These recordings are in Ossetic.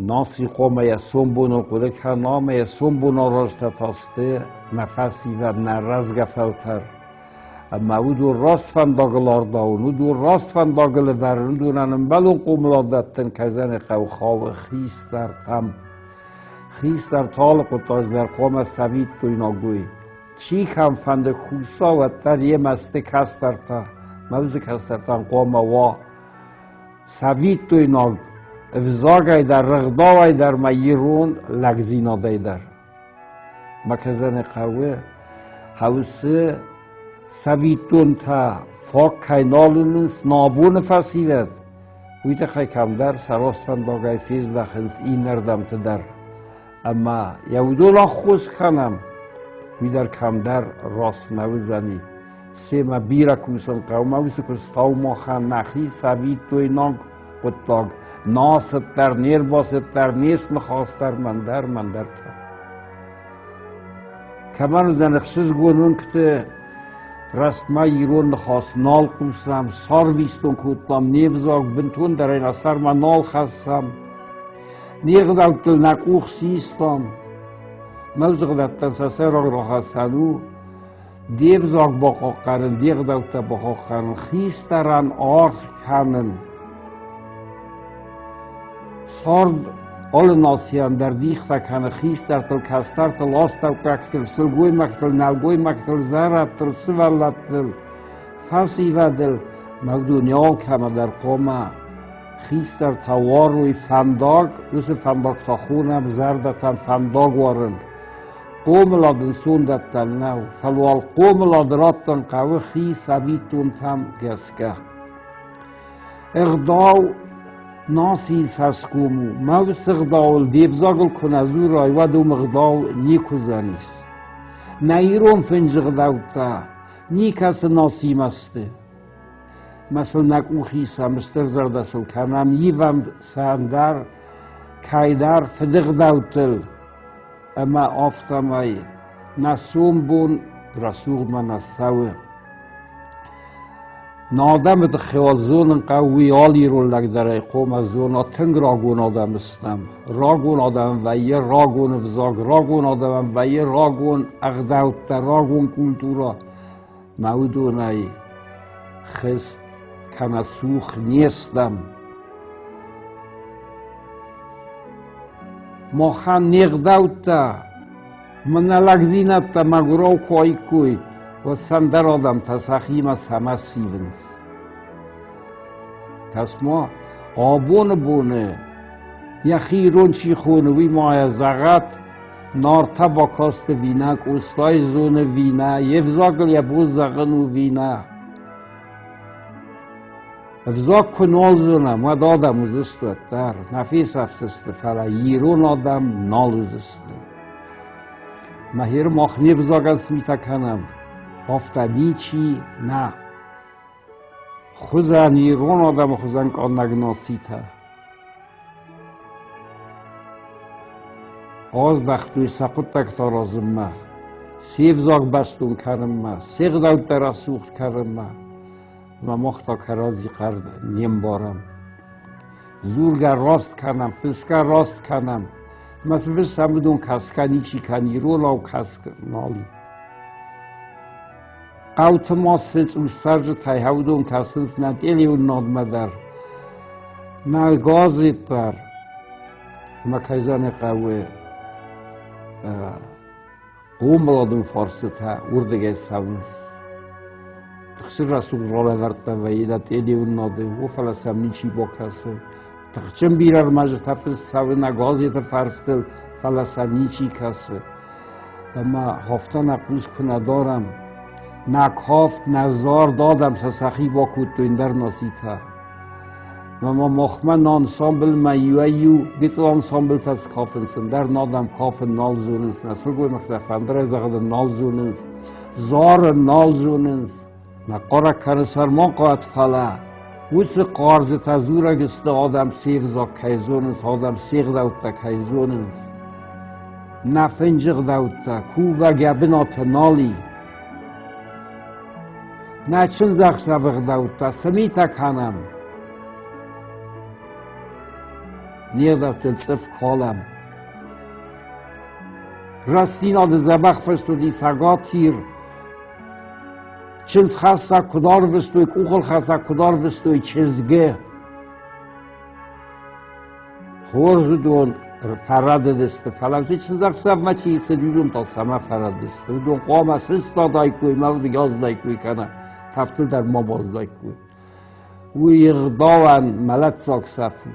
Наци хъуамӕ йӕ сомбоныл хъуыды кӕна ӕмӕ йӕ сомбон арӕзта та сты нӕ фӕсивӕд, нӕ рӕзгӕ фӕлтӕр. Ӕмӕ уыдон раст фӕндагыл ардауын, уыдон раст фӕндагыл ӕвӕрын, уыдонӕн ӕмбӕлон хъомылад дӕттын кӕй хъӕуы хауы хистӕртӕм. Хистӕртӕ алы хъуыддаджы дӕр хъуамӕ цӕвиттойнаг уой. Чи кӕмфӕнды куса, уӕддӕр йемӕ сты кӕстӕртӕ. Мӕ уыцы кӕстӕртӕн хъуамӕ уа цӕвиттойнаг ӕвзагӕй дӕр, рӕгъдауӕй дӕр ма ирон лӕгдзинадӕй дӕр. Мӕ кӕзӕны хъӕуы хӕусы цӕвиттонтӕ фаг кӕй нал уынынц нӕ абоны фӕсивӕд, уый тыххӕй кӕмдӕр сӕ раст фӕндагӕй фездӕхынц иннӕрдӕмты дӕр. Ӕмӕ йӕ уыдон аххос кӕнӕм, уый дӕр кӕмдӕр раст нӕ уыдзӕни. Семӕ бирӕ кусын хъӕуы, мӕ уыцы куыстау махӕн нӕхи цӕвиттойнаг хъуыддаг. Нӕ ацыд дӕр, не рбацыд дӕр, не сныхас дӕр, мӕн дӕр, мӕн дӕр та. Кӕмӕн уыдзӕн ӕхсызгон уынгты рӕстмӕ ирон ныхас нал хъусӕм, сарвистон кодтам не взаг, бынтондӕр ӕй нӕ сӕрмӕ нал хӕссӕм. Не гъдӕуттыл нӕ къух систам. Мӕлдзыгъдӕттӕн сӕ сӕйраг рахӕцӕн у де взаг бахъахъхъӕнын, де гъдӕуттӕ бахъахъхъӕнын, хистӕрӕн аргъ кӕнын. Цард алы нацийӕн дӕр дихтӕ кӕны хистӕртыл, кӕстӕртыл, астӕуккӕгтыл, сылгоймӕгтыл, нӕлгоймӕгтыл, зӕрӕдтыл, сывӕллӕттыл, фӕсивӕдыл. Мӕ уыдон алкӕмӕ дӕр хъуамӕ хистӕртӕ уарой фӕндаг, уыцы фӕндаг та хонӕм зӕрдӕтӕм фӕндаг уарын. Хъомылад ӕнцондӕттӕн нӕу, фӕлӕ уал хъомылад раттын хъӕуы хи цӕвиттонтӕм гӕсгӕ. Ӕгъдау нацийы цӕсгом у. Мӕ уыцы ӕгъдауыл де взагыл куы нӕ дзурай, уӕд уым ӕгъдау никуы уыдзӕнис. Нӕ ирон фынджы ӕгъдӕуттӕ никӕцы нациимӕ сты. Мӕ сыл нӕ къух исӕм, стырзӕрдӕ сыл кӕнӕм, ивӕм сӕ ӕндӕр кӕйдӕр фыдыгъдӕуттыл. Ӕмӕ афтӕмӕй нӕ сомбон рӕсугъдмӕ нӕ цӕуы. Нӕ адӕмы тыххӕй уал зонын хъӕуы, уый алы ирон лӕг дӕр ӕй хъуамӕ зона, тынг рагон адӕм стӕм. Рагон адӕм вӕййы рагон ӕвзаг, рагон адӕмӕн вӕййы рагон ӕгъдӕуттӕ, рагон культурӕ. Мӕ уыдонӕй хызт кӕнӕ цух не стӕм. Махӕн не гъдӕуттӕ, мӕнӕ лӕгдзинӕдтӕ мӕгуырау куы уаиккой, уӕд сӕ ӕндӕр адӕмтӕ сӕхимӕ цӕмӕ сивынц? Кӕс-ма, абоны боны йӕхи ирон чи хоны, уый ма йӕ зӕгъӕд, Нартӕ бакасты вина, Къостайы зоны вина, йе взагыл йӕ бон зӕгъын у вина. Ӕвзаг куы нал зонӕм, уӕд адӕм уыдзысты уӕддӕр, нӕ фесӕфдзысты, фӕлӕ ирон адӕм нал уыдзысты. Мӕхер мах не взагӕн цы митӕ кӕнӕм, афтӕ ничи нӕ. Хуызӕн ирон адӕмы хуызӕн къаннӕг нацитӕ. Аздӕхтой сӕ хъуыддӕгтӕ аразынмӕ, се взаг бӕстон кӕнынмӕ, се гъдӕуттӕ рӕсугъд кӕнынмӕ. Ӕмӕ мах та кӕрӕдзи хъӕр не мбарӕм. Дзургӕ раст кӕнӕм, фысгӕ раст кӕнӕм. Мӕ цы фыссӕм, уыдон кӕсгӕ ничи кӕны, иронау кӕсгӕ нал и. Хъӕуты ма цы цъус цӕрджытӕй уыдон кӕсынц нӕ телеуынынадмӕ дӕр, нӕ газет дӕр. Ӕмӕ кӕй зӕгъын хъӕуы, хъомыладон фарстытӕ уырдыгӕй цӕуынц. Тыхджын рӕсугъд ралӕвӕрдтӕ вӕййы нӕ телеуынынады, о, фӕлӕ сӕм ничи бакӕсы. Тыхджын бирӕ ӕрмӕджытӕ фыст цӕуы нӕ газеты фӕрстыл, фӕлӕ сӕ ничи кӕсы. Ӕмӕ афтӕ нӕ хъус куы нӕ дарӕм, нӕ кафт, нӕ зард адӕм сӕ сӕхи бакодтой ӕндӕр нацитӕ. Ӕмӕ махмӕ нӕ ансамблмӕ иуӕй-иу гыццыл ансамблтӕ скафынц, ӕндӕр адӕм кафын нал зонынц, нӕ сылгоймӕгтӕ фӕндырӕй зӕгъын нал зонынц, зарын нал зонынц. Нӕ хъарӕг кӕны сӕрмахъуат, фӕлӕ уыцы хъарджытӕ дзурӕг сты, адӕм се взаг кӕй зонынц, адӕм се гъдӕуттӕ кӕй зонынц. Нӕ фынджы гъдӕуттӕ, кувӕг йӕ бынаты нал и. Нӕ чындзӕхсӕвы гъдӕуттӕ цы митӕ кӕнӕм? Не гъдӕуттыл цъыф калӕм. Рӕстдзинады дзӕбӕх фыст уыди Цӕгат Ир. Чындзхӕссӕг куыд арвыстой, къухылхӕцӕг куыд арвыстой чызгы. Хорз уыдон фӕрӕдыдысты, фӕлӕ уыцы чындзӕхсӕвмӕ чи цыд, уыдон та цӕмӕ фӕрӕдыдысты? Уыдон хъуамӕ сыстадаиккой, мӕ уыд кӕнӕ тӕфтыл дӕр ма баззадаиккой. Уый ӕгъдауӕн мӕлӕтдзаг цӕф у.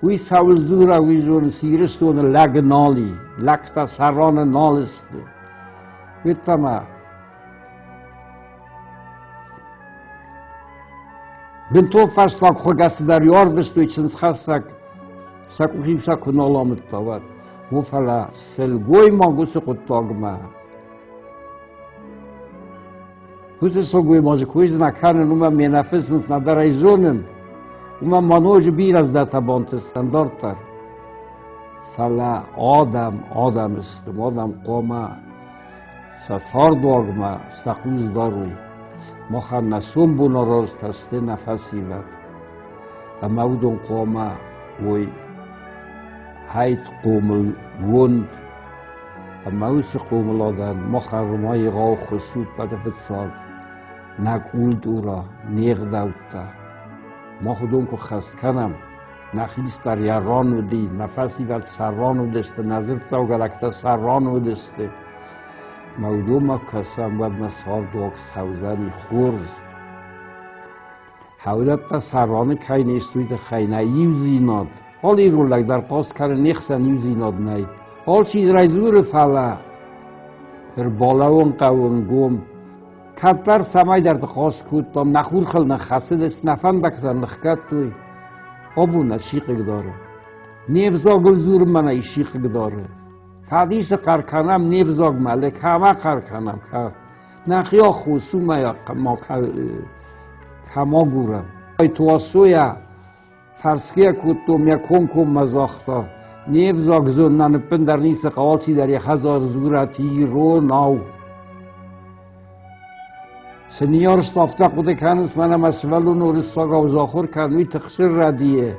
Уый цӕуыл дзурӕг, уый зонынц, Ирыстоны лӕг нал и, лӕгтӕ сӕраны нал сты. Уыдтӕ Бынтон фӕстаг хуыгӕсы дӕр ӕрвыстой чындзхӕссӕг, сӕ къухиу сӕ куы нал амыдта, уӕд. О, фӕлӕ сылгоймаг уыцы хъуыддагмӕ уыцы сылгоймаджы кой нӕ кӕнын, уымӕн ме нӕ фыссынц, нӕдӕр ӕй зонын. Уымӕн ма ноджы бирӕ цыдӕртӕ бантыстӕн дарддӕр. Фӕлӕ адӕм адӕм сты, адӕм хъуамӕ сӕ цардуагмӕ сӕ хъус дарой. Махӕн нӕ сомбон арӕзтӕ сты нӕ фӕсивӕд. Ӕмӕ уыдон хъуамӕ уой хӕйтхъомылгонд ӕмӕ уыцы хъомыладӕн махӕн ма егъау ххуыс у ӕппӕты фыццаг нӕ культурӕ, не гъдӕуттӕ. Мах уыдон куы хӕст кӕнӕм, нӕ хистӕр йӕ ран уыди, нӕ фӕсивӕд сӕ ран уыдысты, нӕ дзырддзӕугӕ лӕгтӕ сӕ ран уыдысты. Мӕ уыдонмӕ кӕсӕм, уӕд нӕ цардуаг цӕудзӕни хорз. Хӕуылӕттӕ сӕ раны кӕй не сты, уый тыххӕй нӕ иудзинад. Алы ирон лӕг дӕр хъаст кӕны, не хсӕн иудзинад нӕй. Алчи дзуры, фӕлӕ ӕрбалӕууын хъӕуы нгом. Кӕддӕр цӕмӕйдӕрты хъаст кодтам, нӕ хурхыл нӕ хӕцыдысты, нӕ фӕндӕгтӕ ныхгӕдтой. Абон нӕ чи хъыгдары? Не взагыл дзурынмӕ нӕ исчи хъыгдары? Фӕдисы хъӕр кӕнӕм не взагмӕ, ле кӕмӕ хъӕр кӕнӕм, кӕ? Нӕхи аххос у ма кӕм агурӕм. Туасойӕ фӕрсгӕ кодтон, йӕ комкоммӕ загъта, не взаг зонынӕн ӕппындӕр ницы хъӕуы, алчидӕр йӕ хӕдзар дзурӕт иронау. Цы ныййарджытӕ афтӕ хъуыды кӕнынц, мӕнӕ мӕ сывӕллон уырыссагау захуыр кӕн, уый тыхсы рӕдийы.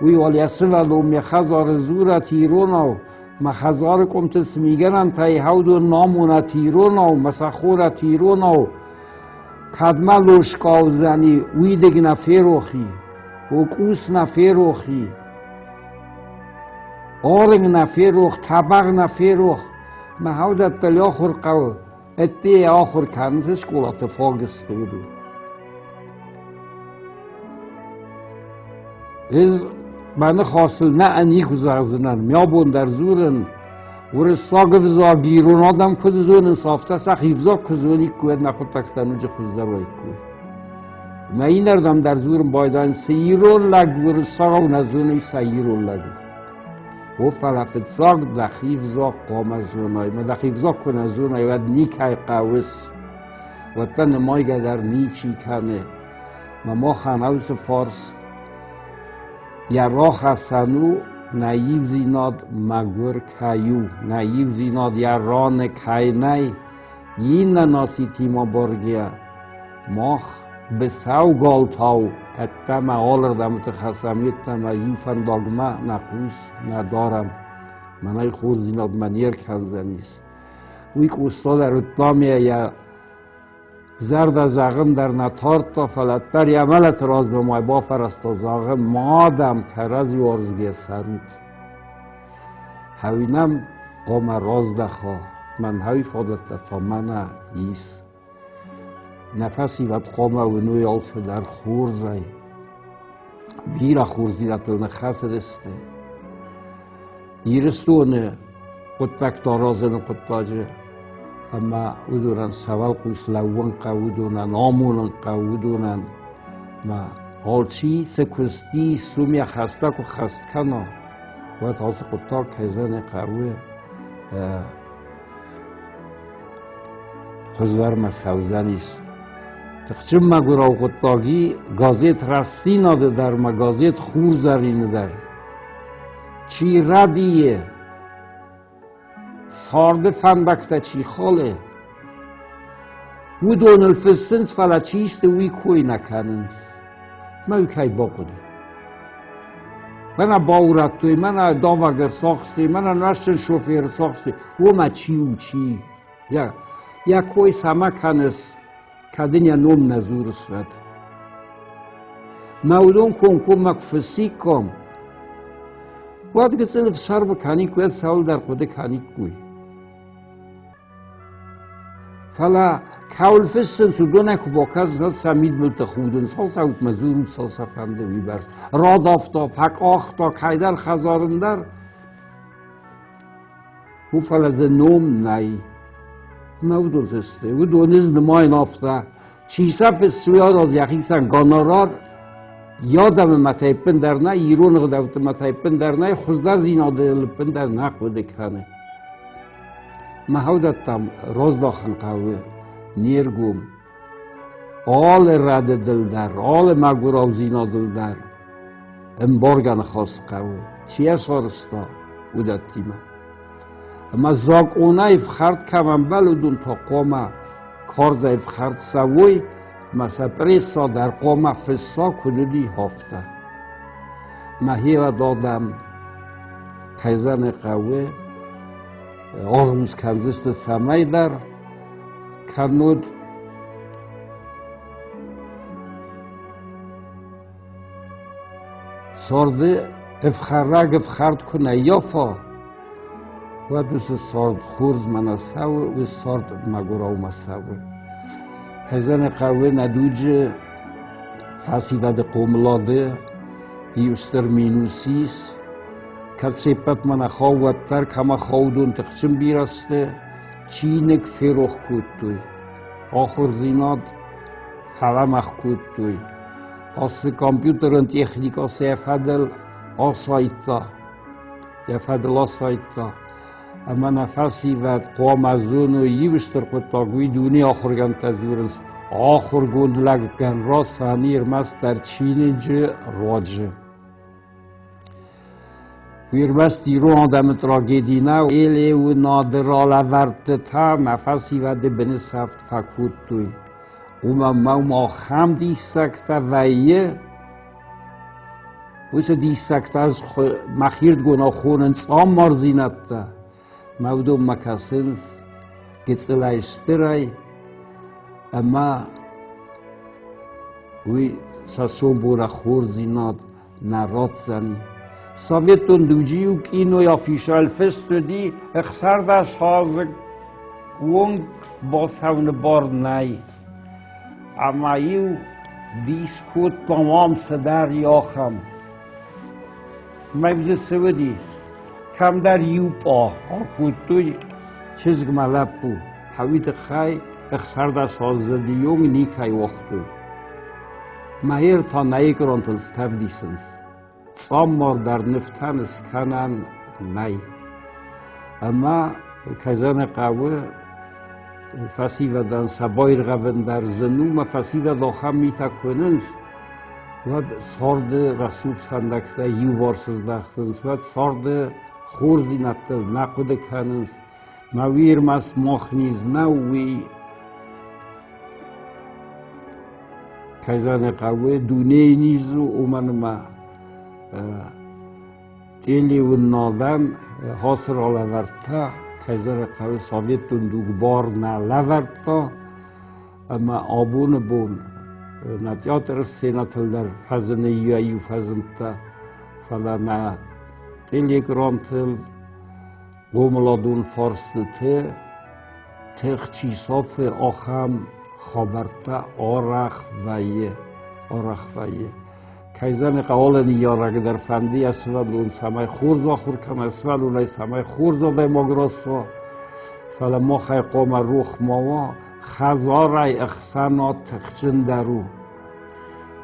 Уый уал йӕ сывӕллон йӕ хӕдзары дзурӕт иронау, мӕ хӕдзары къуымты цы мигӕнӕнтӕ и, уыдон намонӕт иронау, мӕ сӕ хорӕт иронау. Кӕдмӕ лоскъаудзӕни, уидыг нӕ ферох и, о къус нӕ ферох и, арынг нӕ ферох, тӕбӕгъ нӕ ферох. Мӕ хӕудӕттӕ ахуыр хъӕуы, ӕддейӕ ахуыр кӕнынц скъолаты фаг сты уыдон. Ӕз мӕ ныхасыл нӕ никуы зӕгъдзынӕн, мӕ бон дӕр дзурын, уырыссаг ӕвзаг ирон адӕм куыд зонынц, афтӕ сӕхи взаг куы зониккой, уӕд нӕ хъуыддӕгтӕ ноджы хуыздӕр уаиккой. Мӕ иннӕрдӕм дӕр дзурын байдайын, цы ирон лӕг уырыссагау нӕ зоны, сӕ ирон лӕг. О, фӕлӕ фыццаг дӕхи взаг хъуамӕ зонай. Мӕ дӕхи взаг куы нӕ зонай, уӕд никӕй хъӕуыс. Уӕддӕр нымайгӕ дӕр ничи кӕны. Мӕ махӕн уыцы фарс йӕ рахӕцӕн у нӕ ивдзинад мӕгуыр кӕй у, нӕ ивдзинад йӕ раны кӕй нӕй, иннӕ нацитимӕ баргӕ мах быцӕу галтау ӕддӕмӕ алырдӕмыты хӕцӕм, йеддӕмӕ иу фӕндагмӕ нӕ хъус нӕ дарӕм. Мӕнӕй хорздзинадмӕ не ркӕндзӕнис. Уый Къоста дӕр уыдта ӕмӕ йӕ зӕрдӕ зӕгъын дӕр нӕ тардта, фӕлӕ дӕр йӕ мӕлӕты размӕ ма бафӕрӕзта зӕгъын, ма, дам, кӕрӕдзи уарзгӕ цӕрут. Хӕуинӕм хъуамӕ раздӕха, мӕн хӕуи фадӕттӕ та мӕнӕ ис. Нӕ фӕсивӕд хъуамӕ уыной алцыдӕр хорзӕй. Бирӕ хорздзинӕдтыл ныххӕцыдысты. Ирыстоны хъуыддӕгтӕ аразыны хъуыддаджы ӕмӕ уыдонӕн сӕ уӕлхъус лӕууын хъӕуы, уыдонӕн амонын хъӕуы, уыдонӕн ма алчи цы куысти, уым йӕ хӕстӕ куы хӕст кӕна, уӕд ацы хъуыддаг кӕй зӕгъын хъӕуы, хуыздӕрмӕ цӕудзӕнис. Тыхджын мӕгуырау хъуыддаг и газет Рӕстдзинад-ы дӕр ма газет Хурзӕрин-ы дӕр. Чи рӕдийы, царды фӕндӕгтӕ чи халы, уыдоныл фыссынц, фӕлӕ чи сты, уый кой нӕ кӕнынц. Мӕ уый кӕй бахъуыди. Мӕнӕ баурӕдтой, мӕнӕ давӕг ӕрцахстой, мӕнӕ нуӕзтджын шофер ӕрцахстой. Уомӕ чи у, чи? Йӕ кой цӕмӕ кӕныс, кӕд ын йӕ ном нӕ дзурыс, уӕд? Мӕ уыдон комкоммӕ куы фыссиккам, уӕд гыццыл ӕфсӕрмы кӕниккой, уӕд цӕуылдӕр хъуыды кӕниккой. Фӕлӕ кӕуыл фыссынц, уыдонӕй куы бакӕсынц, сӕ мидбылты худынц, цал дзурут, цал сӕ фӕнды, уыйбӕрц. Радавта, фӕкъахта кӕйдӕр хӕдзарын дӕр. У, фӕлӕ дзы ном нӕй. Мӕ уыдон сты. Уыдон ӕз нымайын афтӕ. Чи сӕ фыссы, уый араз йӕхицӕн гонорар, йӕ адӕмы мӕтӕй ӕппындӕр нӕй, ирон ӕгъдӕутты мӕтӕй ӕппындӕр нӕй, хуыздӕрдзинадыл ӕппындӕр нӕ хъуыды кӕны. Мӕ хӕудӕттӕм раздахын хъӕуы не ргом. Алы рӕдыдыл дӕр, алы мӕгуыраудзинадыл дӕр ӕмбаргӕ ныхас хъӕуы, чи йӕ сарӕзта, уыдӕттимӕ. Ӕмӕ закъонӕй ӕфхӕрд кӕм ӕмбӕлы, уыдон та хъуамӕ карзӕй ӕфхӕрд цӕуой, ӕмӕ сӕ пресса дӕр хъуамӕ фысса, куыд уыди, афтӕ. Мӕхи адӕм кӕй зӕгъын хъӕуы, ӕгъгъуыс кӕндзысты цӕмӕйдӕр, кӕннод царды ӕфхӕрӕг ӕфхӕрд куы нӕ ййафа, уӕд уыцы цард хорзмӕ нӕ цӕуы, уыцы цард мӕгуыраумӕ цӕуы. Кӕй зӕгъын хъӕуы, нӕ дуджы фӕсивӕды хъомылады иу стыр минус ис, кӕд се ппӕтмӕ нӕ хауы, уӕддӕр кӕмӕ хауы, уыдон тыхджын бирӕ сты, чиныг ферох кодтой, ахуырдзинад фӕлӕмӕгъ кодтой. Ацы компьютерон техникӕ сӕ фӕдыл асайдта, йӕ фӕдыл асайдта. Ӕмӕ нӕ фӕсивӕд хъуамӕ зоной иу стыр хъуыддаг, уый дуне ахуыргӕндтӕ дзурынц, ахуыргонд лӕггӕн рацӕни ӕрмӕстдӕр чиныджы руаджы. Уый ӕрмӕст ирон адӕмы трагеди нӕу, Елеуынады ралӕвӕрдтытӕ нӕ фӕсивӕды бынысӕфт фӕкодтой. Уымӕн мӕм ахӕм диссӕгтӕ вӕййы, уыцы диссӕгтӕ ӕз мӕхирдгонау хонын цъаммардзинӕдтӕ. Мӕ уыдонмӕ кӕсынц гыццылӕй стырӕй, ӕмӕ уый сӕ сомбонӕ хорздзинад нӕ ратдзӕни. Советон дуджы-иу кинойы афишӕйыл фыст уыди 16 азы онг бацӕуыны бар нӕй. Ӕмӕ-иу дис кодтам ам цыдӕр ахӕм. Мӕ дзы цы уыди? Кӕмдӕр иу пъа акодтой чызгмӕ лӕппу. Хъӕуи тыххӕй 16 аздзыды онг никӕй уагътой. Мӕ та нӕ экрантыл стӕвдисынц. Цъаммардӕр нывтӕн скӕнӕн нӕй. Ӕмӕ, кӕй зӕгъын хъӕуы, фӕсивӕдӕн сӕ байргъӕвын дӕр зын у, мӕ фӕсивӕд ахӕм митӕ кӕнынц, уӕд царды рӕсугъд фӕндӕгтӕ иуварс здӕхтынц, уӕд царды хорздзинӕдтыл нӕ хъуыды кӕнынц. Мӕ уый ӕрмӕст мах низ нӕу, уый кӕй зӕгъын хъӕуы, дунейы низ у, уымӕн ӕмӕ телеуыннадӕн ацы ралӕвӕрдта, кӕй зӕгъын хъӕуы, советон дуг бар нӕ лӕвӕрдта, ӕмӕ абоны бон нӕ театры сценӕтыл дӕр фӕзыны иуӕй-иу фӕзындтӕ, фӕлӕ нӕ телеграмтыл хъомыладон фарстыты тых чи сафы, ахӕм хабӕрттӕ арӕх вӕййы, арӕх вӕййы. Кӕй зӕгъын хъӕуы, ныййарӕг дӕр фӕнды йӕ сывӕллон цӕмӕй хорз ахуыр кӕна, сывӕллонӕй цӕмӕй хорз адӕймаг рацуа, фӕлӕ махӕй хъуамӕ рох ма уа, хӕдзарӕй ӕхсӕнад тыхджындӕр у.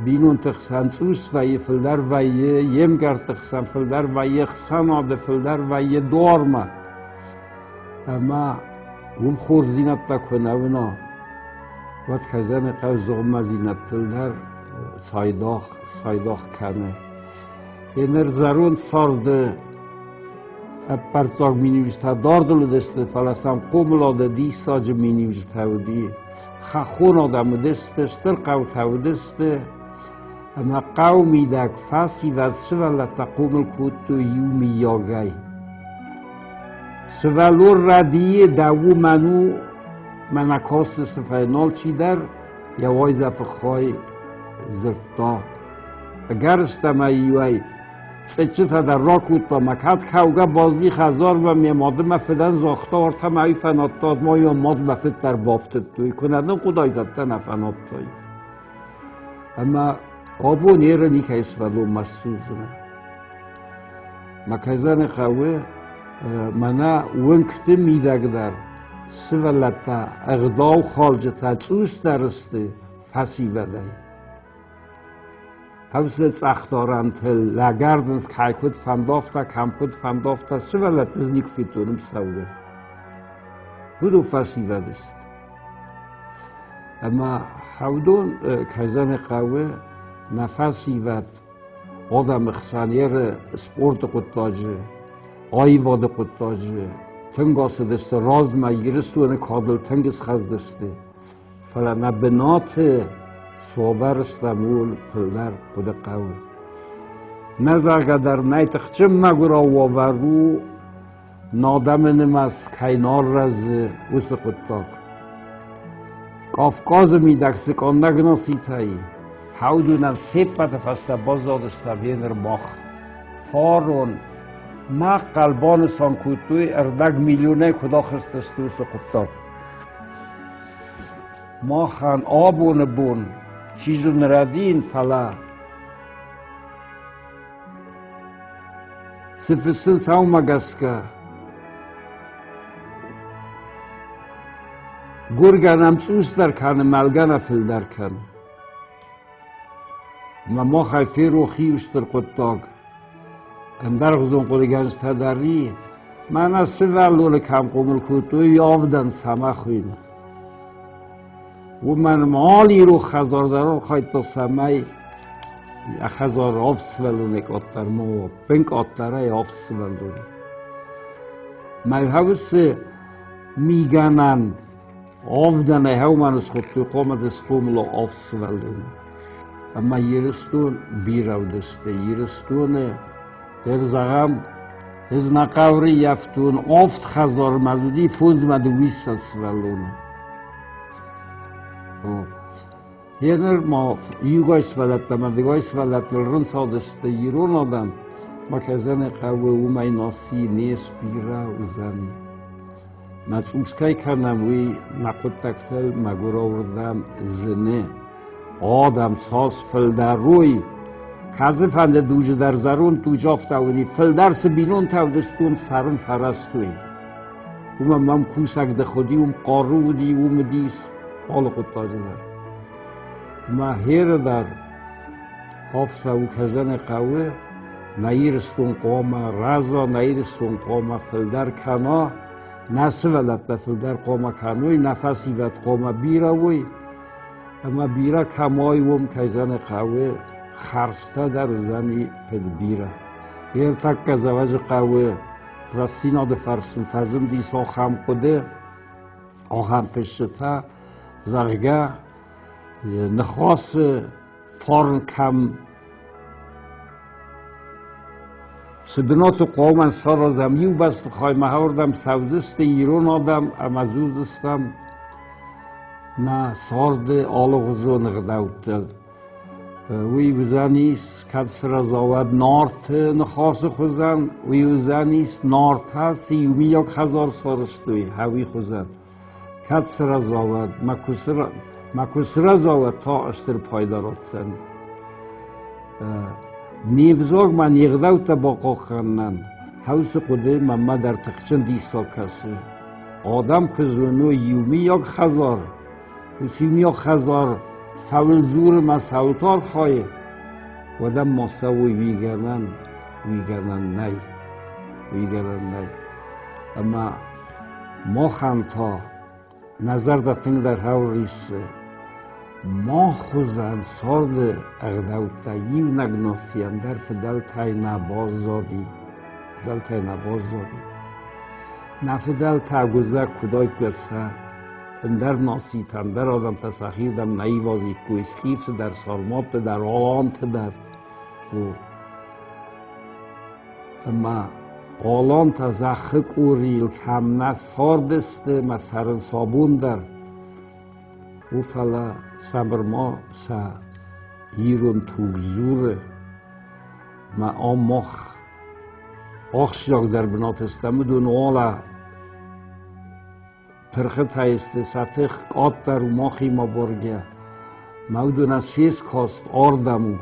Бинонты хсӕн цъус вӕййы, фылдӕр вӕййы йе мгӕртты хсӕн, фылдӕр вӕййы ӕхсӕнады, фылдӕр вӕййы дуармӕ. Ӕмӕ уым хорздзинӕдтӕ куы нӕ уына, уӕд кӕй хъӕуы зыгъуыммӕдзинӕдтыл дӕр цайдагъ, цайдагъ кӕны. Еныр зӕронд царды ӕппӕрццаг миниуджытӕ дардыл уыдысты, фӕлӕ сӕм хъомылады диссаджы миниуджытӕ уыди. Хӕххон адӕм уыдысты, стыр хъӕутӕ уыдысты. Ӕмӕ хъӕуы мидӕг фӕсивӕд сывӕллӕттӕ хъомыл кодтой иумийагӕй. Сывӕллон рӕдийы дӕ уымӕн у, мӕнӕ касы сыфӕй алчидӕр йӕ уайдзӕфы хай дзырдта. Ӕгӕрыстӕмӕй иуӕй цъыччытӕ дӕр ракодта, мӕ кӕд кӕугӕ базди хӕдзармӕ ме мады мӕ фыдӕн загъта, ортӕ мӕ уый фӕнадта, ма йӕ мад мӕ фыд дӕр бафтыдтой, куы нӕ дын хъуыдаид, ӕддӕ нӕ фӕнадтай. Ӕмӕ абон еры никӕй сывӕллонмӕ ссудздзынӕ. Мӕ кӕй хъӕуы, мӕнӕ уынгты мидӕг дӕр сывӕллӕттӕ ӕгъдаухалджытӕ цъусдӕр сты фӕсивӕдӕй. Хӕвсы цъӕхдарӕнты лӕгӕрдынц кӕй куыд фӕндавта, кӕм куыд фӕндавта, сывӕллӕтты дзы никуы федтон уым цӕугӕ. Уыдон фӕсивӕд сты. Ӕмӕ хӕвдон кӕй зӕгъын хъӕуы, нӕ фӕсивӕд адӕмы хсӕн еры спорты хъуыддаджы, аивады хъуыддаджы тынг ацыдысты размӕ, Ирыстоны кадыл тынг схӕцыдысты. Фӕлӕ нӕ бынаты цавӕр стӕм, ууыл фылдӕр хъуыды хъӕуы. Нӕ зӕгъгӕ дӕр нӕй тыхджын мӕгуырау уавӕр у, нӕ адӕмы нымӕц кӕй нал рӕзы, уыцы хъуыддаг. Кавказы мидӕг цы къаннӕг нацитӕ и, хӕудунӕн се ппӕты фӕстӕ баззадыстӕм еныр мах. Фарон мӕхъхъӕл банысан кодтой, ӕрдӕг миллионӕй куыд ахызтысты уыцы хъуыддаг. Махӕн абоны бон, чи зоны рӕдийын, фӕлӕ цы фыссынц аумӕ гӕсгӕ, гуыргӕ нӕм цъусдӕр кӕны, мӕлгӕ нӕ фылдӕр кӕны. Ӕмӕ махӕй ферох и стыр хъуыддаг. Ӕндӕргъуызон хъуыдыгӕнджытӕ дӕр и. Мӕнӕ сывӕллоны кӕм хъомыл кодтой, уый авдӕн цӕмӕ хуыйны. Уымӕн ӕмӕ алы ирон хӕдзар дӕр архайдта, цӕмӕй йӕ хӕдзар авд сывӕллонӕй къаддӕр ма уа, бын къаддӕрӕй авд сывӕллоны. Мӕ хӕвсы мигӕнӕн авдӕнӕй хӕумӕн схуыдтой, хъуамӕ дзы схъомыл авд сывӕллоны. Ӕмӕ Ирыстон бирӕ уыдысты. Ирыстоны, ӕр зӕгъӕм, ӕз нӕ хъӕуы ййӕфтон авд хӕдзармӕ уыди фондзмӕ дыууиссӕдз сывӕллоны. Еныр ма иугай сывӕллӕттӕ ӕмӕ дыгай сывӕллӕттыл рынцадысты ирон адӕм, ма кӕй хъӕуы, уымӕй наци не сбирӕ уыдзӕни. Мӕ цъус кӕй кӕнӕм, уый нӕ хъуыддӕгтыл мӕгуырауырдӕм зыны. Адӕм цас фылдӕр уой, кӕцыфӕнды дуджы дӕр зӕронд дуджы афтӕ уыди, фылдӕр цы бинонтӕ уыдысты, уым цӕрын фӕрӕзтой. Уымӕн мӕм кусӕг дых уыди, уым хъару уыди, уым уыдис алы хъуыддаджы дӕр. Мӕ херы дӕр афтӕ у кӕзӕны хъӕуы, нӕ Ирыстон хъуамӕ рӕза, нӕ Ирыстон хъуамӕ фылдӕр кӕна, нӕ сывӕллӕттӕ фылдӕр хъуамӕ кӕной, нӕ фӕсивӕд хъуамӕ бирӕ уой, ӕмӕ бирӕ кӕм уой, уым кӕй зӕгъын хъӕуы, хӕрзтӕ дӕр уыдзӕни фыдбирӕ. Ӕртӕккӕ Дзӕуӕджыхъӕуы рӕстдзинады фӕрцы фӕзындис ахӕм хъуыды, ахӕм фысджытӕ, зӕгъгӕ, ныхасы фарн кӕм цы бынаты хъуамӕ саразӕм, иу бӕстыхаймӕ ӕвӕрдӕм цӕудзысты ирон адӕм ӕмӕ дзурдзыстӕм нӕ царды алыгъуызон ӕгъдӕуттыл. Уый уыдзӕнис, кӕд сырӕза, уӕд Нарты ныхасы хуызӕн, уый уыдзӕнис, Нартӕ цы иумийаг хӕдзар сарӕзтой, уый хуызӕн. Кӕд сырӕза, уӕд мӕ куы сырӕза, уӕд та стыр пайда ратдзӕн. Не взаг ма не гъдӕуттӕ бахъахъхъӕнынӕн хӕусы хъуыды мӕнмӕ дӕр тыхджын диссаг кӕсы. Адӕм куы зоной иумийаг хӕдзар, уыцы иумийаг хӕдзар цӕуыл дзуры мӕ цӕуыл архайы, уӕд ӕм ма цӕуой уый гӕнӕн нӕй, уый гӕнӕн нӕй. Ӕмӕ махӕн та нӕ зӕрдӕ тынгдӕр хӕриссы. Мах хуызӕн царды ӕгъдӕуттӕ иунӕг нацийӕн дӕр фыдӕлтӕй нӕ баззади, фыдӕлтӕй нӕ баззади. Нӕ фыдӕлтӕ ӕгуыдзӕг куыд айккой сӕ Ӕндӕр нацитӕ, ӕндӕр адӕмтӕ сӕхирдӕм нӕ ивазиккой скифты дӕр, сарматты дӕр, аланты дӕр. Ӕмӕ алантӕ зӕххы къорийыл кӕм нӕ цардысты мӕ цӕрынц абон дӕр, у фӕлӕ сӕ нырма сӕ ирон туг дзуры мӕ ам мах ахсджиагдӕр бынаты стӕм, уыдон уалӕ пырхытӕ сты, сӕ тых къаддӕр у махимӕ боргӕ. Мӕ уыдонӕн се скаст ардӕм у,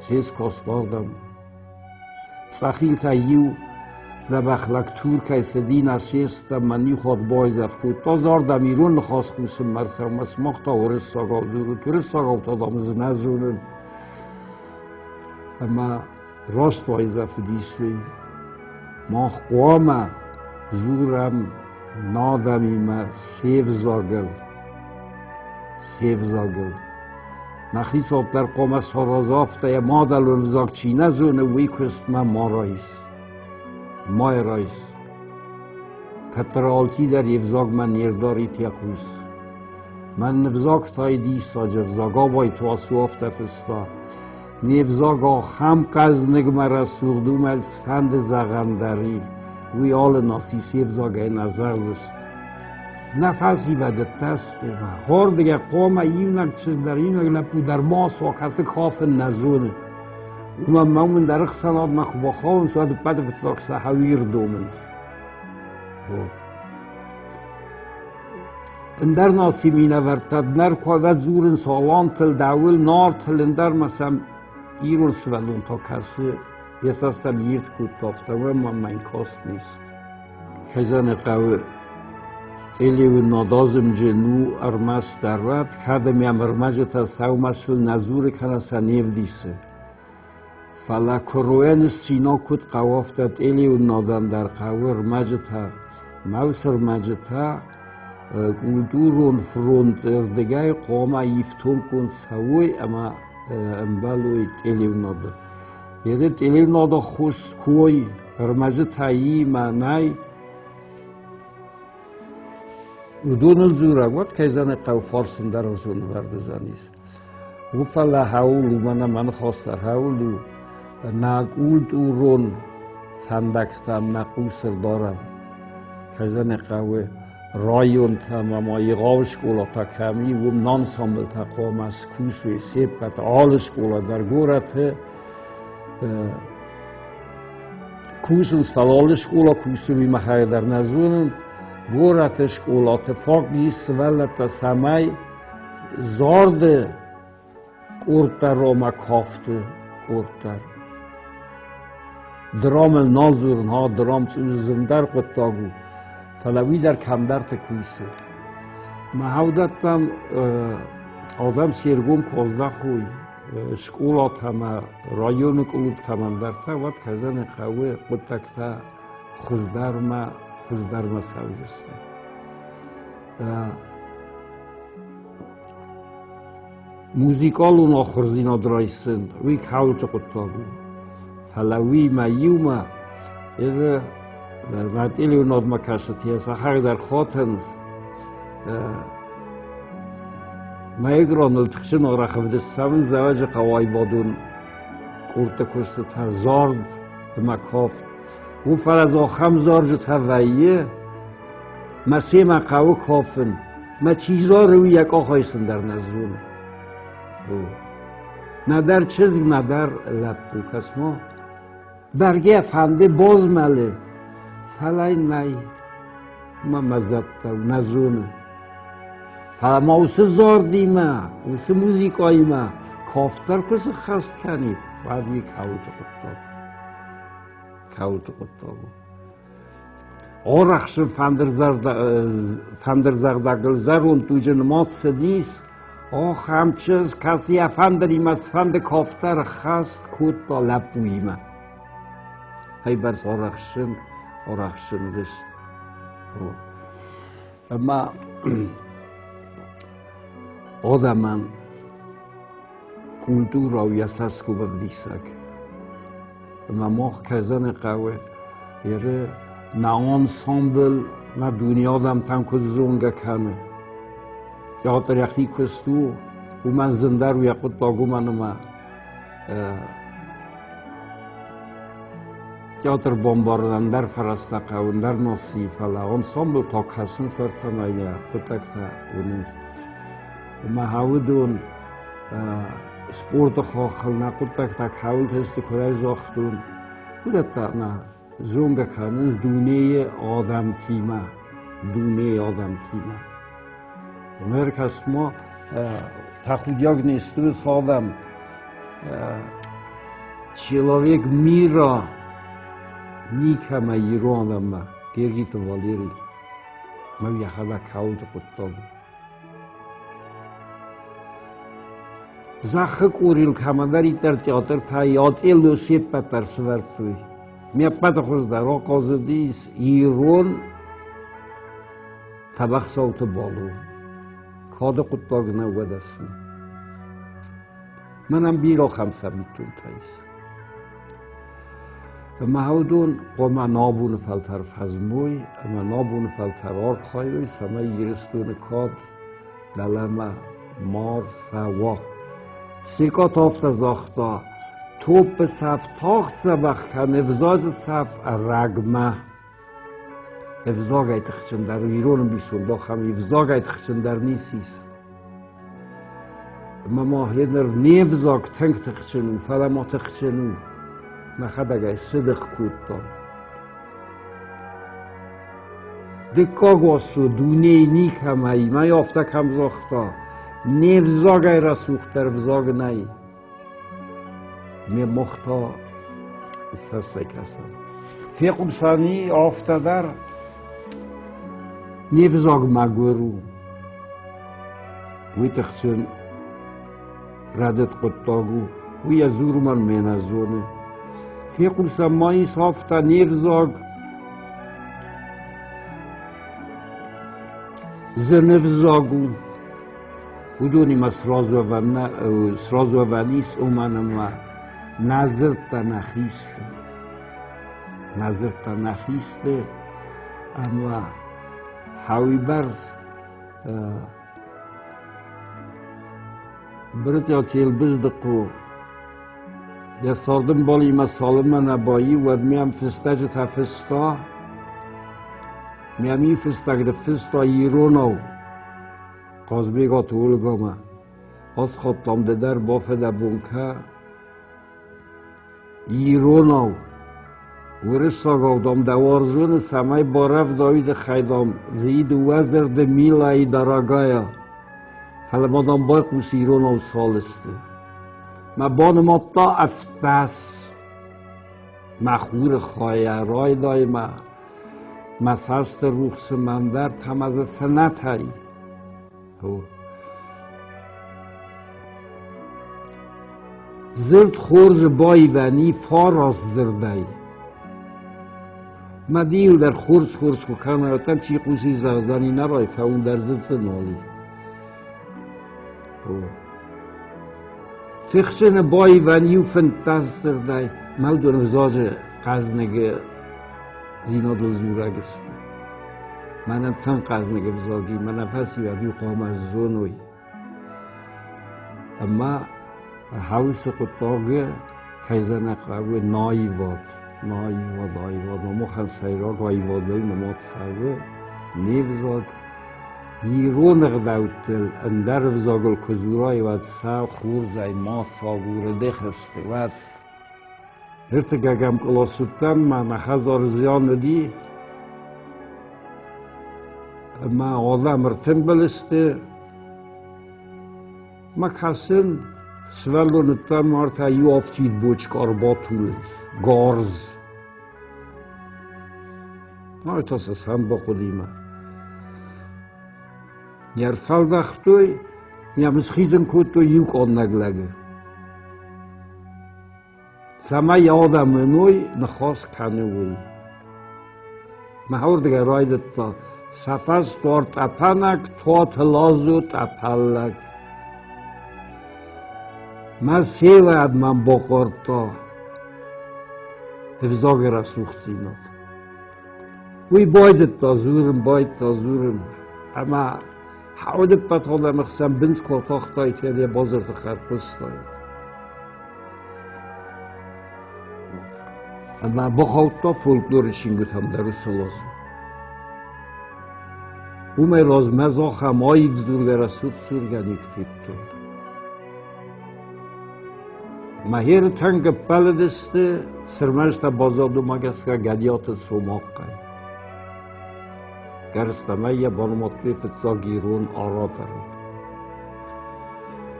се скаст ардӕм у. Цъӕхилтӕ иу дзӕбӕх лӕг Туркӕй цыди нӕ сестӕм, мӕн иу хатт байдзӕф кодта, зардӕм ирон ныхас хъусынмӕ ӕрцӕуӕм, сымах та уырыссагау дзурут, уырыссагау та дам ӕз нӕ зонын. Ӕмӕ раст уайдзӕф уыдис уый. Мах хъуамӕ дзурӕм нӕ адӕмимӕ се взагыл, се взагыл. Нӕ хицау дӕр хъуамӕ сараза афтӕ, йӕ мадӕлон взаг чи нӕ зоны, уый куыстмӕ ма райс. Ма райс. Кӕддӕр алчидӕр йе взагмӕ не рдарид йӕ хъус. Мӕн взагтай диссаджы взаг, абайты Васо афтӕ фыста. Не взаг ахӕм хъӕзныгмӕ рӕсугъд у, мӕ цыфӕнды зӕгъӕн дӕр и. Уый алы наци се взагӕй нӕ зӕгъдзысты. Нӕ фӕсивӕды тӕсты ма хордыгӕ хъуамӕ иунӕг чызг дӕр, иунӕг лӕппу дӕр ма суа, кӕцы кафын нӕ зоны. Уымӕн мӕ уымӕн дӕр ӕхсӕнадмӕ куы бахауынц, уӕд ӕппӕты фыццаг сӕ хӕуир домынц. Ӕндӕр наци минӕвӕрттӕ нӕр куы дзурынц алантыл, дӕуыл, нартыл, ӕндӕр ма сӕм ирон сывӕллон та кӕсы, йӕ цӕстӕн ирд кодта, афтӕ уымӕн мӕн каст не сты. Кӕй хъӕуы Телеуы надазымджын у ӕрмӕстдӕр уӕд, кӕд ӕм йӕм ӕрмӕджытӕ сӕумӕсыл нӕ дзуры кӕнӕ сӕ не вдисы. Фӕлӕ куыройӕн ссинаг куыд хъӕуы, афтӕ телеуынадӕн дӕр хъӕуы ӕрмӕджытӕ. Мӕ уыцы ӕрмӕджытӕ культурон фронты рдыгӕй хъуамӕ ифтонггонд цӕуой ӕмӕ ӕмбӕлой телеуынады. Еде телеуынады ххуыс куы уой, ӕрмӕджытӕ имӕ нӕй, уыдоныл дзурӕг, уӕд кӕй зӕгъын ӕй хъӕуы, фарсын дӕр ӕнцонвӕрд уыдзӕнис. У фӕлӕ хӕуыл у, мӕнӕ мӕ ныхас дӕр хӕуыл у, нӕ культурон фӕндӕгтӕм нӕ хъус ӕрдарӕм. Кӕй зӕгъын ӕй хъӕуы, районтӕм ӕмӕ егъау скъолатӕ кӕм и, уым ансамблтӕ хъуамӕ скусой се ппӕт, алы скъола дӕр горӕты кусынц, фӕлӕ алы скъола кусы, уый махӕй дӕр нӕ зонын. Горӕты скъолаты фаг ис сывӕллӕттӕ, цӕмӕй зарды къордтӕ ромӕ кафты къордтӕ. Драмыл нал дзурын, ха драм зындӕр хъуыддаг у, фӕлӕ уый дӕр кӕмдӕрты кусы. Мӕ хӕудӕттӕм адӕм се ргом куы аздахой скъолатӕ ӕмӕ районы клубтӕм ӕндӕртӕ, уӕд кӕдзӕни хъӕуы хъуыддӕгтӕ хуыздӕрмӕ хуыздӕрмӕ цӕудзысты. Музыкалон ахуырдзинад райсын, уый кӕуылты хъуыддаг у. Фӕлӕ уыимӕ иумӕ ӕры Ватъилионадмӕ кӕсыт, йӕ сахар дӕр хатынц. Мӕ экраныл тыхджын арӕх ӕвдыст цӕуынц Дзӕуӕджыхъӕуы аивадон къордты куыстытӕ, зард ӕмӕ кафт. Уым фӕлӕ дзы ахӕм зарджытӕ вӕййы, мӕ семӕ хъӕуы кафын, мӕ чи зары, уый йӕ къахӕй сын дӕр нӕ зоны. Нӕдӕр чызг, нӕдӕр лӕппу, кӕс-ма. Бӕргӕ фӕнды базмӕлы, фӕлӕ нӕй, мӕ мӕ зӕдтӕ нӕ зоны. Фӕлӕ ма уыцы зардимӕ, уыцы музыкаимӕ кафт дӕр куы сыххӕст кӕнид, уӕд уый кӕуылты хъуыддаг. Кӕуылты хъуыддаг у. Арӕхсын фӕндырдзӕгъдӕгыл зӕронд дуджы нымад цыдис, ахӕм чызг, кӕцы йӕ фӕндыримӕ цыфӕнды кафт дӕр ӕххӕст кодта лӕппуимӕ. Хӕйбӕрц арӕхсын, арӕхсын уыдысты. Ӕмӕ адӕмӕн культурӕ у йӕ цӕсгом ӕвдисӕг. Ӕмӕ мах кӕй хъӕуы, еры нӕ ансамбль нӕ дуне адӕмтӕн куыд зонгӕ кӕны. Театр йӕхи куыст у, уымӕн зындӕр у йӕ хъуыддаг, уымӕн ӕмӕ театр бамбарын ӕндӕр фӕрӕзтӕ хъӕуы, ӕндӕр наци, фӕлӕ ансамбл та кӕсынц ӕртӕмӕй йӕ хъуыддӕгтӕ уынынц. Ӕмӕ уыдон спорты хаххыл нӕ хъуыддӕгтӕ кӕуылты сты, куы райзагътон, уыдӕттӕ нӕ зонгӕ кӕнынц дунейы адӕмтимӕ, дунейы адӕмтимӕ. Ӕркӕс-ма, тӕхудиаг не сты адӕм. Человек мира никӕмӕ ирон адӕммӕ, Гергиты Валерий. Мӕ йӕхӕдӕг кӕуылты хъуыддаг у. Зӕххы къорийыл кӕмӕндӕриддӕр театртӕ Ятъелы се ппӕт дӕр сывӕрдтой. Ме ппӕты хуыздӕр ахъазыдис ирон Тӕбӕхсӕуты Балу. Кады хъуыддаг нӕ уӕдӕ цы. Мӕнӕн бирӕ ахӕм цӕвиттонтӕ ис. Ӕмӕ уыдон хъуамӕ набоны фӕлтӕр фӕзмой ӕмӕ набоны фӕлтӕр архайой, цӕмӕй Ирыстоны кад дӕлӕмӕ ма рцӕуа. Секъа та афтӕ загъта, топпы цӕф тагъд дзӕбӕх кӕны, ӕвзаджы цӕф ӕрӕгмӕ. Ӕвзагӕй тыхджындӕр у ирон ӕмбисонд ахӕм ӕвзагӕй тыхджындӕр ницы ис. Ӕмӕ ма гъеныр не взаг тынг тыхджын у, фӕлӕ ма тыхджын у. Нӕхӕдӕг ӕй сыдых кодтам. Дыккаг уац у дунейы никӕмӕй, мӕй афтӕ кӕм загъта, не взагӕй рӕсугъддӕр взаг нӕй. Ме мох та цӕстӕй кӕсӕм. Фехъусӕни афтӕ дӕр не взаг мӕгуыр у. Уый тыхджын рӕдыд хъуыддаг у. Уый йӕ дзурмӕн ме нӕ зоны. Фехъусӕм ма ис афтӕ не взаг зыны взаг у. Уыдонимӕ сразуӕвӕн ис, уымӕн ӕмӕ нӕ дзырдтӕ нӕхи сты. Нӕ дзырдтӕ нӕхи сты ӕмӕ хауибӕрц Брытъиаты Елбыздыхъо йӕ цардӕмбалимӕ цалынмӕ нӕ баиу, уӕдмӕ йӕм фыстӕджытӕ фыста. Мӕм иу фыстӕг ныффыста иронау. Хъазбегаты Ольгамӕ. Асхаттам ды дӕр бафӕдӕбон кӕ. Иронау, уырыссагау, дам, дӕ уарзоны цӕмӕй барӕвдауи тыххӕй, дам, дзы дыууӕ дзырды милайы дорогая. Фӕлӕ ма, дам, байхъус иронау цал сты. Мӕ банымадта ӕфтӕс. Мӕ хуры хайӕ райдай мӕ. Мӕ цӕсты рухсы мӕн дӕр тамазы сӕнӕтӕй. Дзырд хорзы баивӕн и фараст дзырдӕй. Мӕ дил дӕр хорз-хорз куы кӕна, уӕддӕр чи хъуси зӕгъдзӕни нӕ райфӕуын дӕр дзы цы нал и. Тыхджыны баивӕн иу 15 дзырдӕй мӕ уыдон ӕвзаджы хъӕзныгы дзинадыл дзурӕг сты. Мӕнӕн тынг хъӕзныг ӕвзаг и, мӕнӕ фӕсивӕд иу хъуамӕ зоной. Ӕмӕ хаусы хъуыддаги кӕй зӕнӕ хъӕуы наивад, наивад, аивад. Махӕн сӕйраг аивадыл нымад цӕуы не взаг. Ирон ӕгъдӕуттыл ӕндӕр ӕвзагыл куы дзурай, уӕд сӕ хорзӕй ма сагуры дехысты, уӕд Ӕртыккӕгӕм кълас уыдтӕн, мӕ нӕ хӕдзары зиан уыди. Ӕмӕ адӕм ӕртымбыл сты. Мӕ кӕсын, сывӕллон уыдтӕн, мартӕ иу афтид бочкъа ӕрбатулынц, гарз. Ай та сӕ сӕм бахъуыди мӕ. Не рфӕлдӕхтой, йӕм схизын кодтой иу къаннӕг лӕгы. Цӕмӕй адӕм уыной, ныхас кӕны уый. Мӕ уырдыгӕй райдыдта сӕ фӕсдуар тъӕпӕнӕг, Туаты Лазо тъӕпӕллӕг. Мӕ севӕд мӕм бахъардта ӕвзаги рӕсугъддзийнад. Уый байдыдта дзурын, байдыдта дзурын, ӕмӕ Хауд ӕппӕт адӕмы хсӕн бындз куы атахтаид, йӕ базырты хъӕр хъуыстаид. Ӕмӕ бахаудта фольклоры чингуытӕм дӕр уыцы лозунг. Уымӕй размӕ ахӕм аив дзургӕ, рӕсугъд дзургӕ никуы федтон. Мӕхеры тынг ӕппӕлыдысты, Сырмӕзтӕ баззад, уымӕ гӕсгӕ Гӕдиаты Цомахъӕй. Гӕрзтӕмӕй йӕ банымадтой фыццаг ирон ораторыл.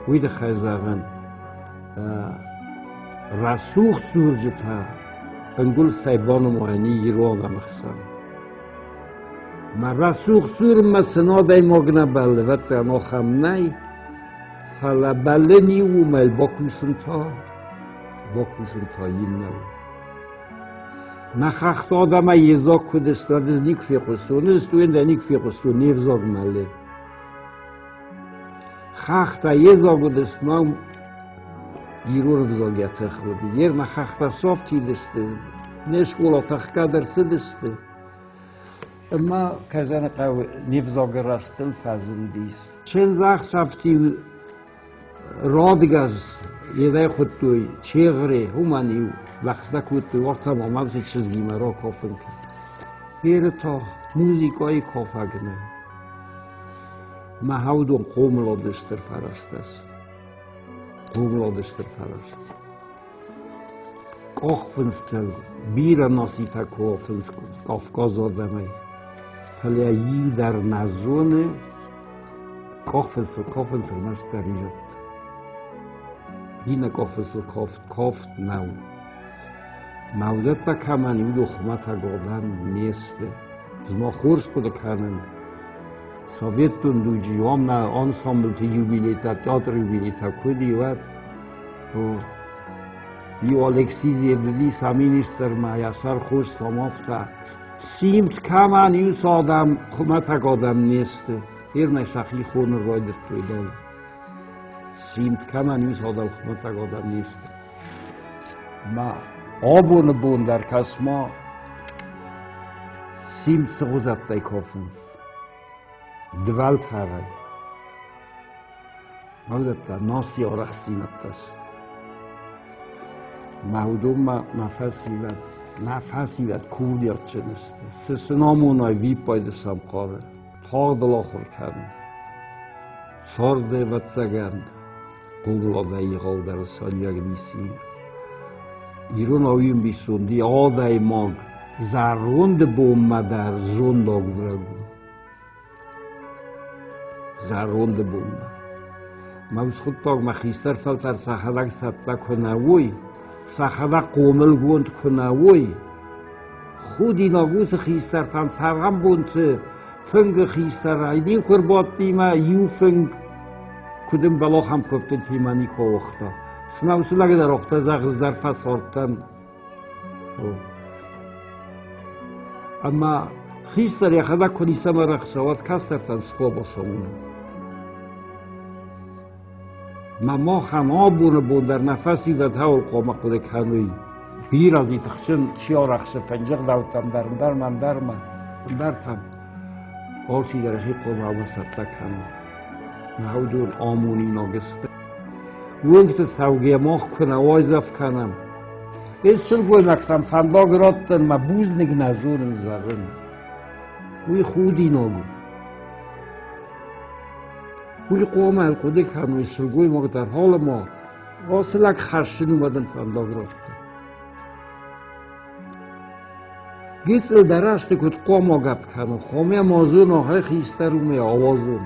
Уый тыххӕй зӕгъын, рӕсугъд дзурджытӕ ӕнгуылдзтӕй банымайӕн и ирон ӕмӕхсӕн. Мӕ рӕсугъд дзурынмӕ цы адӕймаг нӕ бӕллы, ӕвӕццӕгӕн, ахӕм нӕй, фӕлӕ бӕллын иу уымӕл бакусын та иннӕ у. Нӕ хӕхты адӕмӕй йедзаг куыд сты, уӕд ӕз никуы фехъуыстон, ӕз стуен дӕр никуы фехъуыстон не взаг мӕлы. Хӕхтӕ йедзаг уыдысты, мӕ ирон ӕвзаг йӕ тых уыди. Йе нӕ хӕхтӕ сафтид сты, не скъола тӕхгӕ дӕр цыдысты. Ӕмӕ Казаны хъӕуы не взагы рӕзтыл фӕзындис. Чындзӕхсӕвты-иу радгӕс йедӕй хуыдтой чегъре, уымӕн-иу лӕгъстӕ кодтой, уӕртӕ ма мӕм цы чызгимӕ ракафын кӕн. Геры та музыкӕйы кафӕг нӕй. Мӕ хӕудон хъомылады стыр фӕрӕзтӕ сты. Хъомылады стыр фӕрӕзтӕ. Къахфындзтӕ бирӕ нацитӕ кафынц Кавказы адӕмӕй, фӕлӕ иу дӕр нӕ зоны къахфындзыл кафынц ӕрмӕстдӕр ирӕттӕ. Иннӕ къахфындзыл кафт кафт нӕу. Мӕ уыдӕттӕ кӕмӕн уыдон хуымӕтӕг адӕм не сты. Ӕз ма хорз хъуыды кӕнын, Советон дуджы ам нӕ ансамблты юбилейтӕ, театры юбилейтӕ куыд и, уӕд Иу Алексизе уыди сӕ министрмӕ, йӕ сӕр хостам афтӕ. Симд кӕмӕн иу адӕм хуымӕтӕг адӕм не сты. Ирнӕ сӕхи хонын райдыдтой дӕлӕ. Симд кӕмӕн иу адӕм хуымӕтӕг адӕм не сты. Ма абоны бон дӕр кӕс-ма, симд цы гъузӕттӕй кафынц. Дывӕлтӕрӕй. Уыдӕттӕ наци арӕхстдзинӕдтӕ сты. Мӕ уыдонмӕ мӕ фӕсивӕд курдиатджын сты. Цы сын амонай, виппайды сӕм хъары, тагъдыл ахуыр кӕнынц. Царды, ӕвӕццӕгӕн, хъомыладӕй егъаудӕр нысаниуӕг ницы и. Иронау ӕмбисонд и адӕймаг зӕронды бонмӕ дӕр зондагурӕг у. Зӕронды бонмӕ. Мӕ усхъуыддагмӕ хистӕр фӕлтӕр сӕхӕдӕг цӕттӕ куы нӕ уой, сӕхӕдӕг хъомылгонд куы нӕ уой, худинаг уыцы хистӕртӕн цӕрӕнбонты фынгы хистӕрӕй никуы ӕрбадтимӕ иу фынг куыд ӕмбӕлы, ахӕм куывдтытимӕ никуы ауагъта. Цымӕ уыцы лӕг дӕр афтӕ зӕгъыс дӕр фӕцардтӕн. Ӕмӕ хистӕр йӕхӕдӕг куы ницӕмӕ рӕхса, уӕд кӕстӕртӕн цы хъуамӕ цӕуына? Мӕ махӕн абоны бон дӕр нӕ фӕсивӕд хауыл хъуамӕ хъуыды кӕной. Бирӕ дзы тыхсын чи арӕхсы фӕнджыгъдӕуттӕм дӕр, ӕндӕрмӕ, ӕндӕрмӕ, ӕндӕртӕм. Алчидӕр йӕхи хъуамӕ ӕмӕ цӕттӕ кӕна. Нӕ уыдон амонинаг сты. Уынгты цӕугӕ мах куы нӕ уайдзӕф кӕнӕм. Эз сылгоймӕгтӕм фӕндаг раттын мӕ бузныг нӕ зонын зӕгъын. Уый худинаг у. Уый хъуамӕ ӕрхъуыды кӕной сылгоймаг дӕр халыма, ацы лӕг хӕссын уымӕ дын фӕндаг радта. Гыццыл дӕр азты куыд хъуамӕ гӕпп кӕнон, хъуамӕ ма зонон, хай хистӕр у мӕ ауадзон.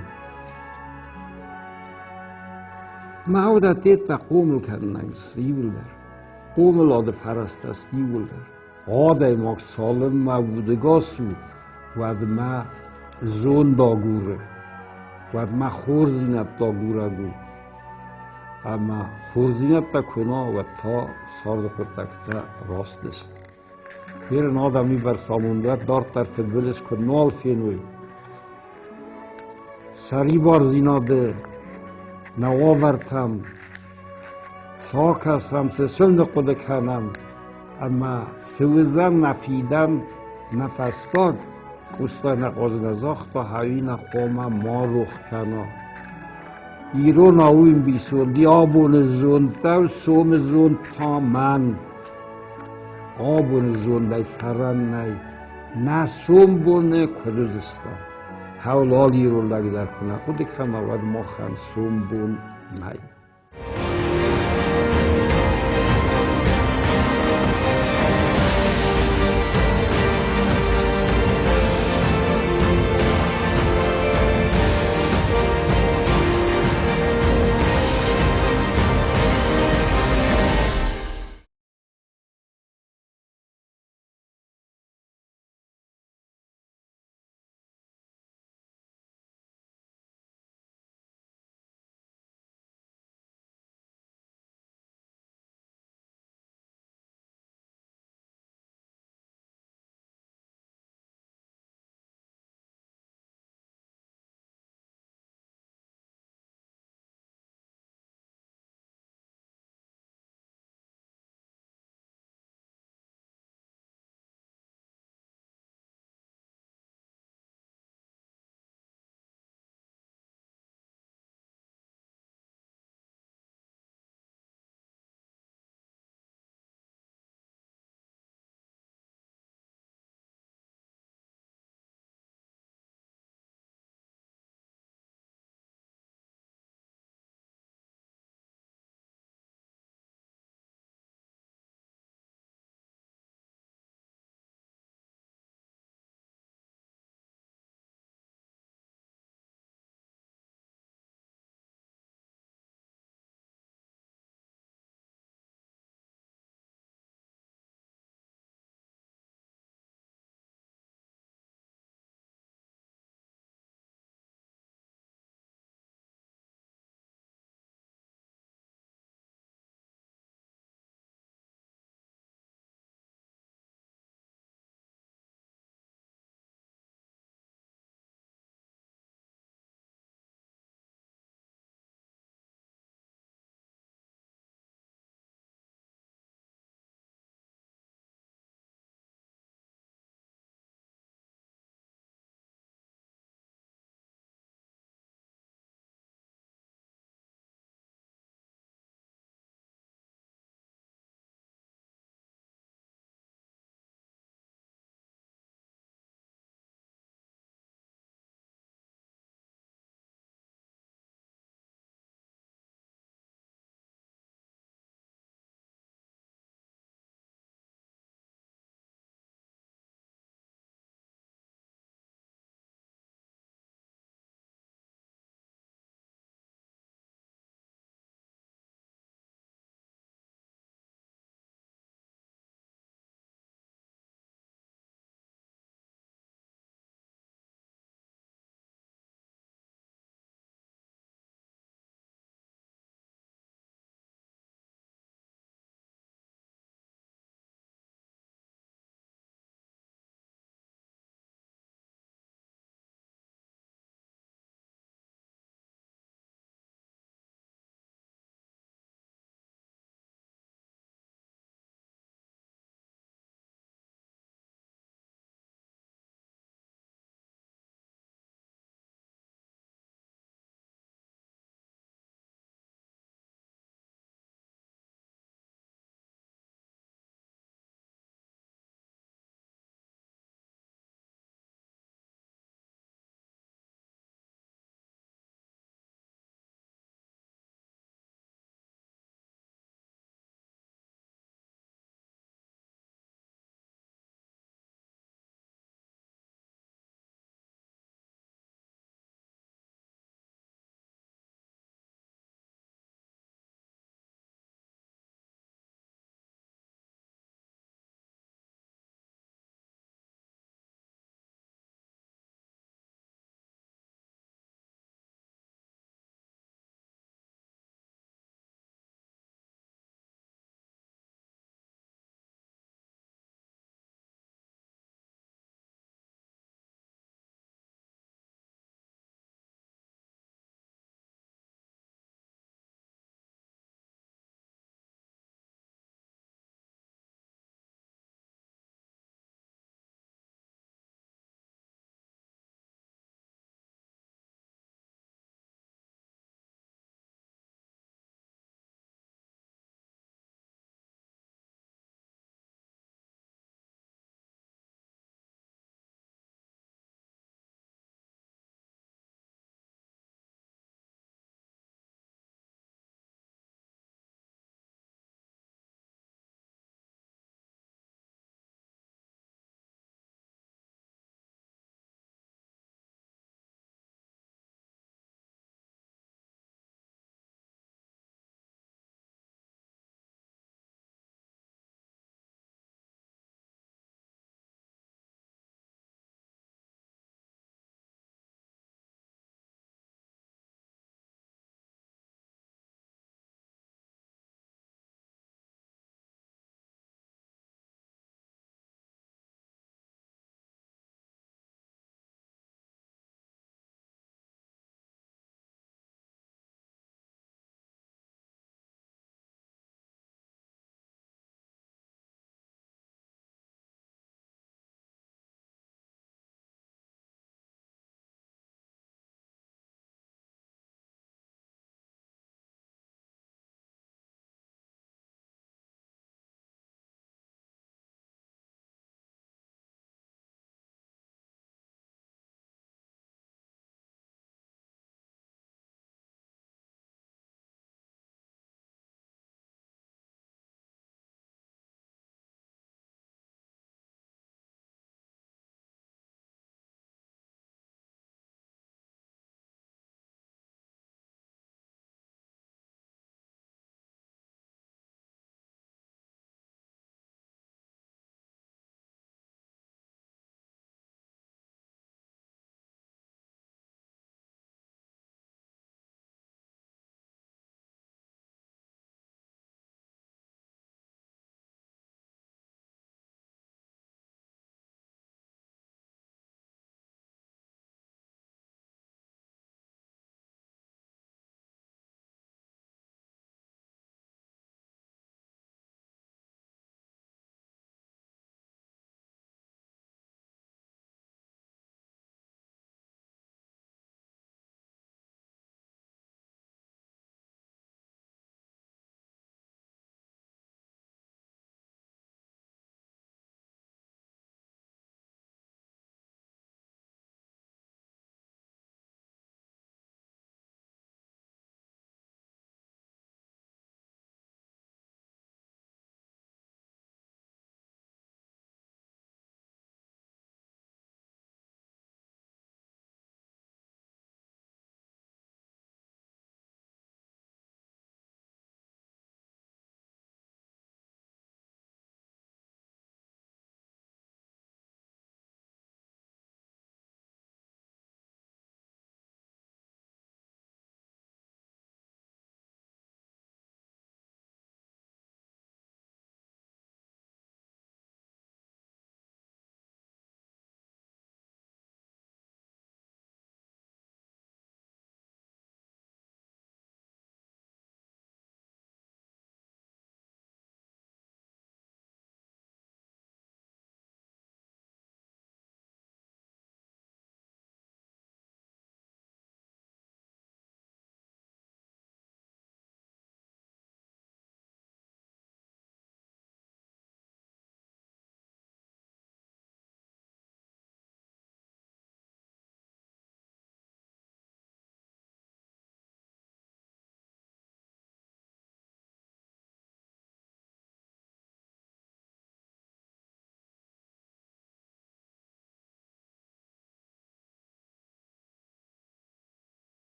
Мӕ аудатеттӕ хъомыл кӕнынаг сты иууылдӕр. Хъомылады фӕрӕзтӕ сты иууылдӕр. Адӕймаг цалынмӕ удӕгас у, уӕдмӕ зонд агуры, уӕдмӕ хорздзинӕдтӕ агурӕг у. Ӕмӕ хорздзинӕдтӕ куы нӕ, уӕд та царды хъуыддӕгтӕ раст сты. Ирон адӕм уыйбӕрц амондӕр дарддӕр фыдбылыз куыд нал феной. Сӕрибардзинады нӕ уавӕртӕм цы акӕсӕм, цы сыл ныхъхъуыды кӕнӕм ӕмӕ цы уыдзӕн нӕ фидӕн, нӕ фӕстаг. Къоста нӕ къозна загъта, хауина хъуамӕ ма рох кӕна. Иронау ӕмбисонд абоны зондау сомы зонд та мӕн. Абоны зондӕй цӕрӕн нӕй. Нӕ сомбоны куыд уыдзыстӕм? Хӕуыл алы ирон лӕг дӕр куы нӕ хъуыды кӕна, уӕд махӕн сомбон нӕй.